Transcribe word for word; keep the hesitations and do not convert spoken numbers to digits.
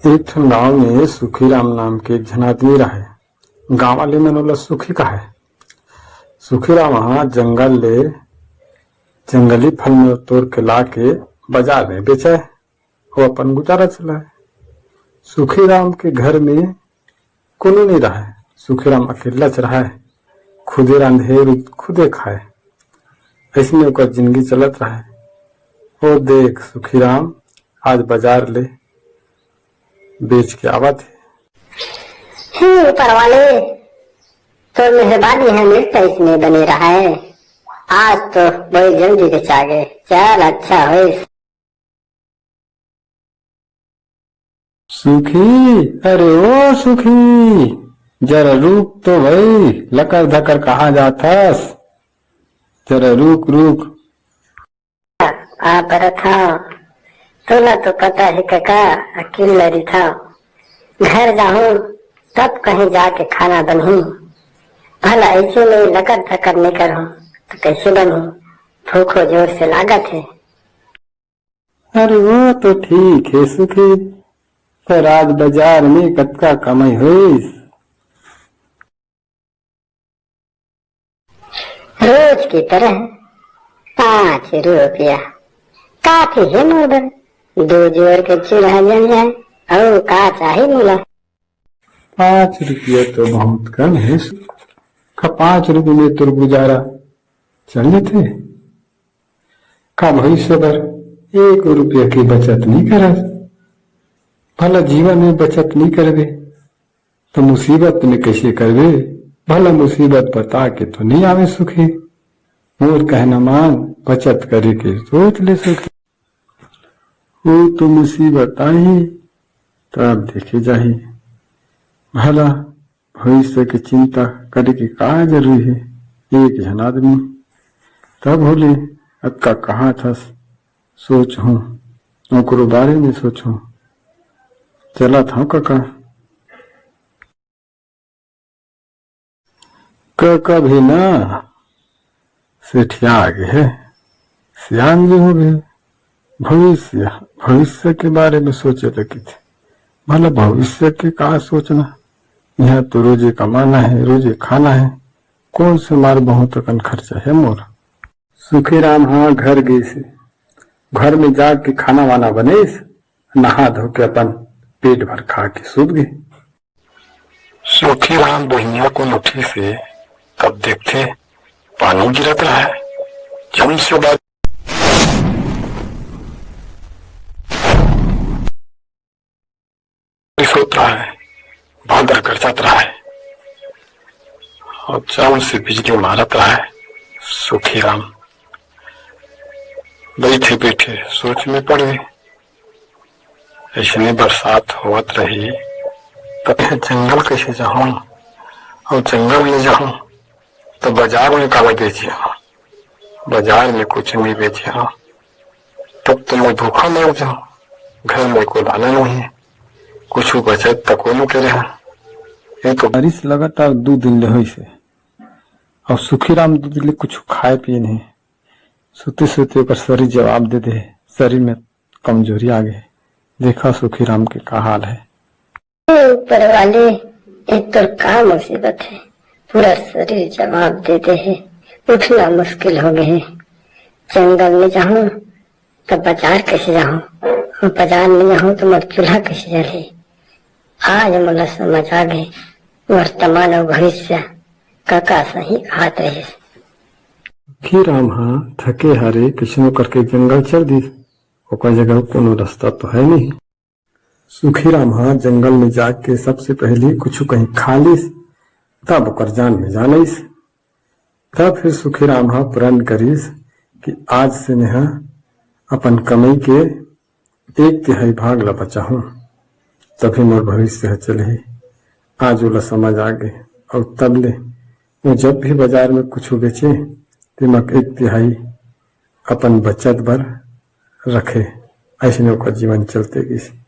एक ठन गांव में सुखीराम नाम के एक झन आदमी रहय। गांव वाले मन ओला सुखी कहय। सुखीराम ह जंगल ले जंगली फल में तोड़ के ला के बाजार में बेचय। वो अपन गुजारा चलाय। सुखीराम के घर में कोनो नइ रहय। सुखीराम अकेल्लाच रहय। खुदे रांधे, खुदे खाय। अइसने ओकर जिनगी चलत रहय। ओ देख सुखीराम, आज बाजार ले बेच के आवत हे। हे ऊपर वाले, तोर मेहरबानी हमेशा अइसने बने रहय। आज तो बड़ी जल्दी बेचा गे। चल, अच्छा होइस। सुखी, अरे ओ सुखी, जरा रुक तो भई, लकर धकर कहाँ जाथस? जरा रुक, रुक। आ परत हंव, तोला तो पता हे कका, अकेल्ला रहिथंव। घर जाहूं तब कहीं जाके खाना बनही। भला अइसे में लकर धकर नइ करहूं त कइसे बनही? भूखो जोर से लागत हे। अरे वो तो ठीक हे सुखी, पर आज बाजार में कतका कमाई होइस? रोज की तरह पाँच रुपया काफी हे मोर बर। दू जोर के चूल्हा जल जाय, अउ का चाही मोला? पाँच रुपया तो बहुत कम हे। का पाँच रुपया में तोर गुजारा चल लेथे? का भविष्य बर एक रुपया के बचत नइ करस? भला जीवन में बचत नइ करबे, त मुसीबत में कइसे करबे? भला मुसीबत बता के तो नइ आवे सुखी। मोर कहना मान, बचत करे के सोच ले सुखी। वो तो मुसीबत आही, तब देखे जाही। भला भविष्य के चिंता करे के का जरूरी हे? एक झन आदमी तब होले, अतका कहाथस, सोचहूं, ओकरो बारे में सोचहूं। चलत हंव कका। कका भी ना सेठिया गे हे, सियान जी हो गे। भविष्य, भविष्य के बारे में सोचे ल कहिथे। भला भविष्य के का सोचना? इहां तो रोजे कमाना हे, रोजे खाना हे। कोन से मार बहुत अकन खर्चा हे मोर। सुखीराम ह घर गिस हे। घर में जाके खाना वाना बनिस, नहा धो के अपन पेट भर खा के सूत गे। सुखीराम बहिनिया कुन उठिस हे, तब देखथे पानी गिरत रहय। जम से बारिश होत रहय, बादर गरजत रहय अउ जम से बिजली मारत रहय। सुखीराम बइठे बइठे सोच में पड़ गे। अइसने बरसात होवत रही, त फेर जंगल कइसे जाहूं? अउ जंगल में जाहूं, त बाजार में काला बेचे हंव? बाजार में कुछ नइ बेचे हंव, तब तो मैं भूखा मर जाहूं। घर में कोई दाना नइ हे, कुछ बचत तको नइ करे हंव। ये तो बारिश लगातार दू दिन ले होइस हे, अउ सुखीराम दू दिन ले कुछ खाए पिए नइ हे। सुते-सुते ओकर शरीर जवाब दे दे हे, शरीर में कमजोरी आ गे हे। देखा सुखीराम के का हाल हे। हे ऊपर वाले, ये तोर का मुसीबत हे? पूरा शरीर जवाब दे दे हे, उठना मुश्किल हो गे हे। जंगल में जाहूं, त बाजार कइसे जाहूं? अउ बाजार में जाहूं, त मोर चूल्हा कइसे जलही? आज मोला समझ आ गे, वर्तमान अउ भविष्य कका सही कहत रहिस। सुखीराम ह थके हारे कइसनो करके जंगल चल दिस। ओकर जगह कोनो रस्ता तो हे नहीं। सुखीराम ह जंगल में जाके सबसे पहिली कुछु कहीं खा लिस, तब ओकर जान में जान आइस। तब फिर सुखीराम ह प्रण करिस कि आज से मेंहा अपन कमई के एक तिहाई भाग ला बचाहूं, तभी मोर भविष्य ह चलही। आज ओला समझ आ गे, अउ तब ले वो जब भी बाजार में कुछु बेचे, तेमा एक तिहाई अपन बचत बर रखे। अइसने ओकर जीवन चलते गिस।